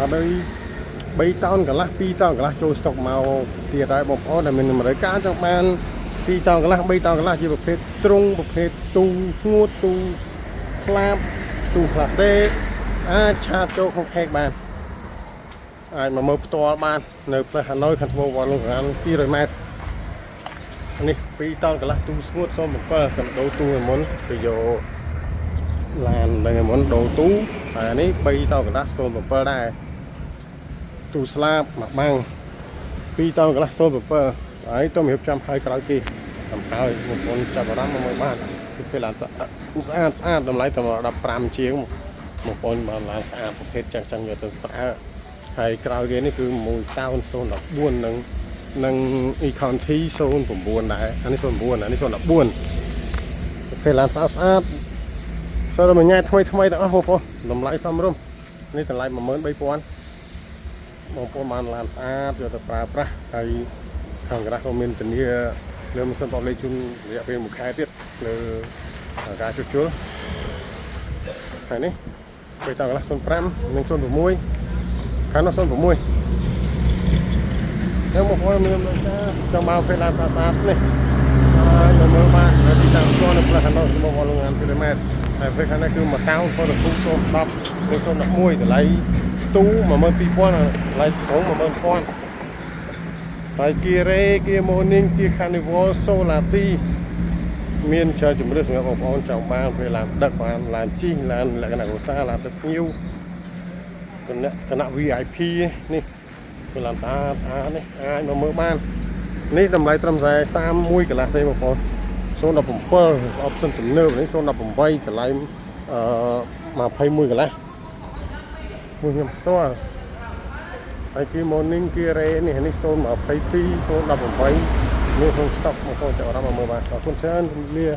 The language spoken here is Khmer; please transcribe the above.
3តោនកន្លះ2តោនកន្លះចូលស្តុកមកទៀតហើយបងប្អូនដែលមានតម្រូវការចង់បាន2តោនកន្លះ3តោនកន្លះជាប្រភេទទ្រុងប្រភេទទូស្ងួតទូស្លាបទូក្លាសេអាច chat ចូលក្នុង page បានអាចមកមើលផ្ទាល់បាននៅផ្លូវហាណូយខាងត្បូងវត្តលងកាន200ម៉ែត្រនេះ2តោនកន្លះទូស្ងួត07កំដូរទូឯមុនទៅយកឡានដល់ឯមុនដូរទូហើយនេះ3តោនកន្លះ07ដែរទូស្លាបមួយបាំង2តោនកន្លះ07ហើយទៅរៀបចំឲ្យក្រោយគេតាមហើយបងប្អូនចាប់អារម្មណ៍មកមើលបានគឺពេលឡានស្អាតស្អាតស្អាតតម្លៃតែ15ជាងបងប្អូនបានឡានស្អាតប្រភេទចឹងចឹងយកទៅប្រើហើយក្រោយគេនេះគឺ1តោន014និង Ecounty 09ដែរអានេះ09អានេះ014ប្រភេទឡានស្អាតស្អាតសើតែមួយញ៉ែថ្មីថ្មីទាំងអស់បងប្អូនតម្លៃសមរម្យនេះតម្លៃ13000បងប្អូនបានឡានស្អាតយកទៅប្រើប្រាស់ហើយខាងក្រាស់ក៏មានធានាលើម៉ាស៊ីនបោកលេខជូនរយៈពេល1ខែទៀតលើការជួសជុលហើយនេះពេលតកន្លះ05និង06ខាងនោះ06ខ្ញុំបងប្អូនមានការចង់មកពេលឡានស្អាតស្អាតនេះហើយនៅមើលបាននៅទីតាំងផ្ទាល់នៅផ្លូវខាងនោះបងប្អូនលងអានគីឡូម៉ែត្រហើយពេលខាងនេះគឺមួយតោនហ្វូតទូ010និង011តម្លៃទូ12000តម្លៃត្រង់11000ហើយគីរ៉េគីម៉ូនីងគីខានីវលសូឡាទីមានច្រើនជំរឿសសម្រាប់បងប្អូនចង់បានពេលឡានដឹកបានឡានជិះឡានលក្ខណៈគ្រួសារឡានដឹកភ្ញៀវគណៈគណៈ VIP នេះគឺឡានស្អាតស្អាតនេះអាចមកមើលបាននេះតម្លៃត្រឹមតែ31កន្លះទេបងប្អូន017 option ទំនើបនេះ018តម្លៃអឺ21កន្លះមួយខ្ញុំផ្ទាល់ហើយគឺ morning គឺរ៉េនេះនេះ022 018មានក្នុង stock បងប្អូនចាប់អារម្មណ៍មកមើលបានអរគុណច្រើនជម្រាបលា។